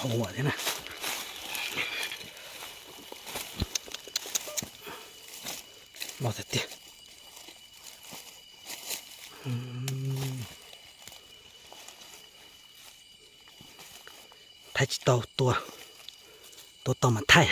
Ua thiab na. Loj tiag tiag. Thaij tsis tau, tua, tua tau mas thaij.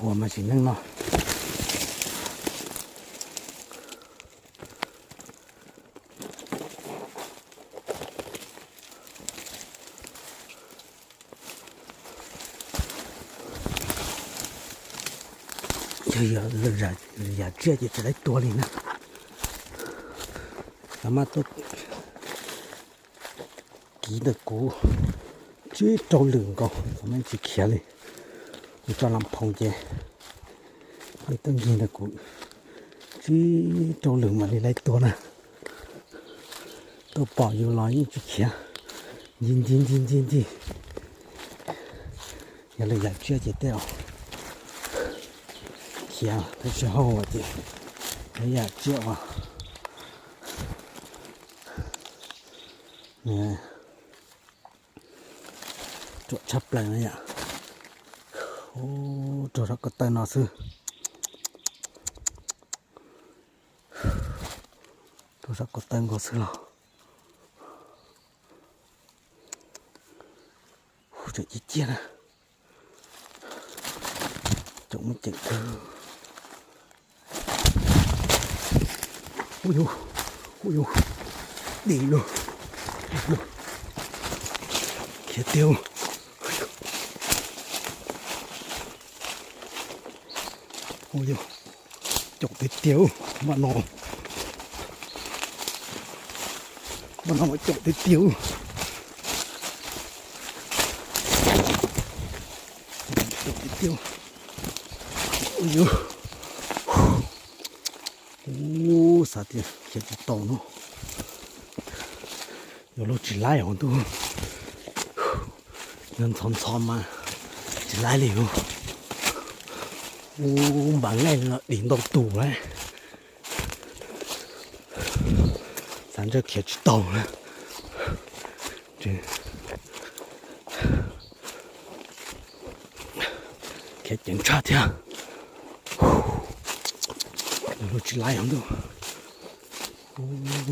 Ua mas tsis neej no. Yog yam tsiaj ces tsis laib tua li na. Lawv mas tuaj kiv ntawm kuv tsib rau lwm nkaus thaum no tsis khiav li. Kuv tso las phoos ces nws tuaj nkig ntawm kuv tsib rau lwm mam li laib tua na. Tuaj pom yus los yeej tsis khiav, ncig ncig ncig ncig ncig. Yog lwm yam tsiaj ces tej zaum khiav tab sis hauj ces yog yam tsiaj uas ruam tshaj plaws na yom. Ub, rau saum ko taw no xwb. Rau saum ko taw nkaus xwb los. Ub, tseem ciaj ciaj na. Caum muaj ceem kawg. Ub yus, ub yus, dim lug, khiav tiag. Ub yus, caum tiag tiag, npaj no, npaj no mas caum tiag tiag. Caum tiag tiag. Ub yus, ub, xav tias khiav tsis tau no. Yuav luag tsis laib os ntuj. Yog ntxhov ntxhov mas tsis laib li os. Ub, npaj nqaij los dim ntau tus lawm. Xav ntsawj khiav tsis tau na. Khiav ceev tshaj thiab. Luag tsis laib os ntuj.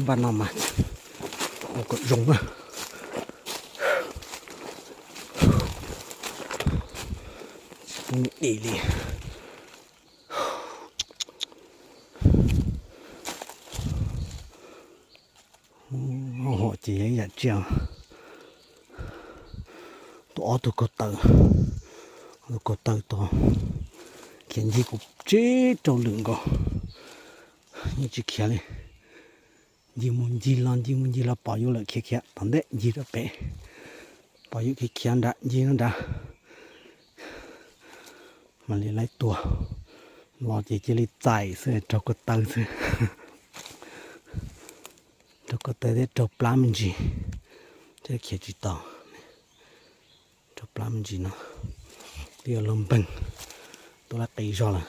Npaj no mas ua kom zoo na. Tsis pub dim li. Hom ces yog ib yam tsiaj. Tus ob tug kaug taw, ob tug kaug taw tod khiav ncig kuv tsib rau lwm nkaus, yeej tsis khiav li. Ncig mus ncig los ncig mus ncig los pom yus lawm khiav khiav tom ntej ncig rau pem, pom yus khiav khiav nrad ncig nrad. Mam li laib tua, los ces cia li txais xwb, raug ko taw xwb. Raug ko taw thiab raug plab me ntsis, thiaj khiav tsis tau. Raug plab me ntsis no, twb yog luag npeeg tuaj laib qis zog lawm.